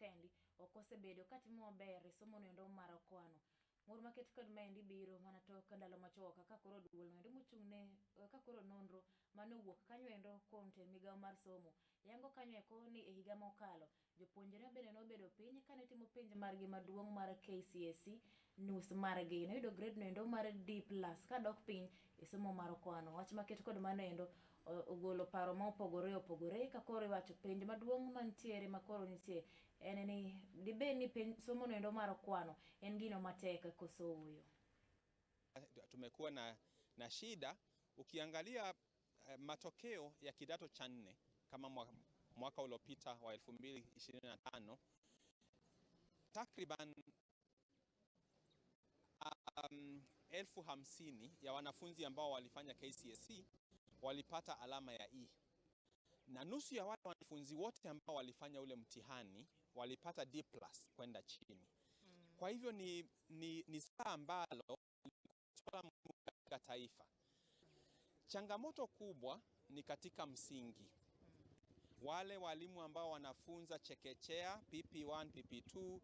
kaendi ok osebedo katimo maber e somo noendo mar kwano. Ng'ur maket kod maendi biro mana tok ndalo machuok ka koro duol noendo mochung' ne ka koro nonro mane owuok kanyo endo kuom tend migawo mar somo yango kanyo eko ni e higa mokalo jopuonjre bende nobedo piny kane timo penj margi maduong' mar KCSE nus margi noyudo grade noendo mar D plus kadok piny e somo mar kwano. Wach maket kod mano endo ogolo paro ma opogore opogore ka koro iwacho penj maduong' mantiere ma koro nitie en ni dibed ni penj somo noendo mar kwano en gino matek koso ooyo. Tumekuwa na shida ukiangalia matokeo ya kidato cha nne kama mwaka uliopita wa 2025 takriban 50,000 ya wanafunzi ambao walifanya KCSE walipata alama ya E na nusu ya wale wanafunzi wote ambao walifanya ule mtihani walipata D plus kwenda chini. Kwa hivyo ni swala ambalo swala muhimu katika taifa. Changamoto kubwa ni katika msingi. Wale walimu ambao wanafunza chekechea, PP1, PP2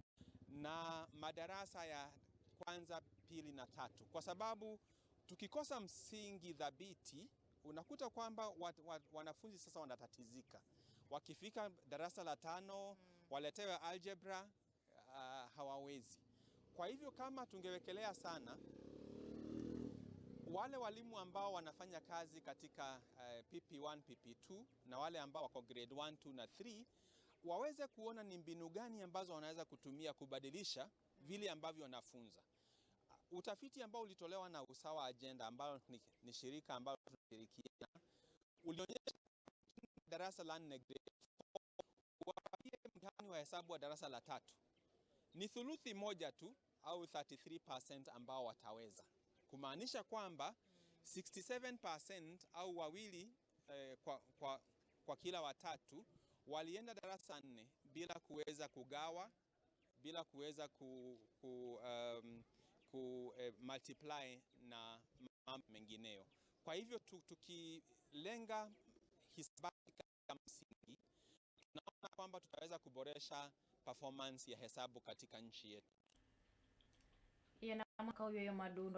na madarasa ya kwanza, pili na tatu, kwa sababu tukikosa msingi thabiti unakuta kwamba wanafunzi sasa wanatatizika. Wakifika darasa la tano waletewe algebra hawawezi. Kwa hivyo kama tungewekelea sana wale walimu ambao wanafanya kazi katika PP1, PP2 na wale ambao wako grade 1, 2 na 3 waweze kuona ni mbinu gani ambazo wanaweza kutumia kubadilisha vile ambavyo wanafunza. Utafiti ambao ulitolewa na Usawa Agenda ambalo ni shirika ambalo tunashirikiana ulionyesha darasa la 4 grade 4 wapatie mtihani wa hesabu wa darasa la tatu ni thuluthi moja tu au 33% ambao wataweza, kumaanisha kwamba 67% au wawili kwa kila watatu walienda darasa 4 bila kuweza kugawa, bila kuweza ku multiply na mambo mengineyo. Kwa hivyo tukilenga hisabati katika msingi, tunaona kwamba tutaweza kuboresha performance ya hesabu katika nchi yetu. Yien ka oyweyo madundo.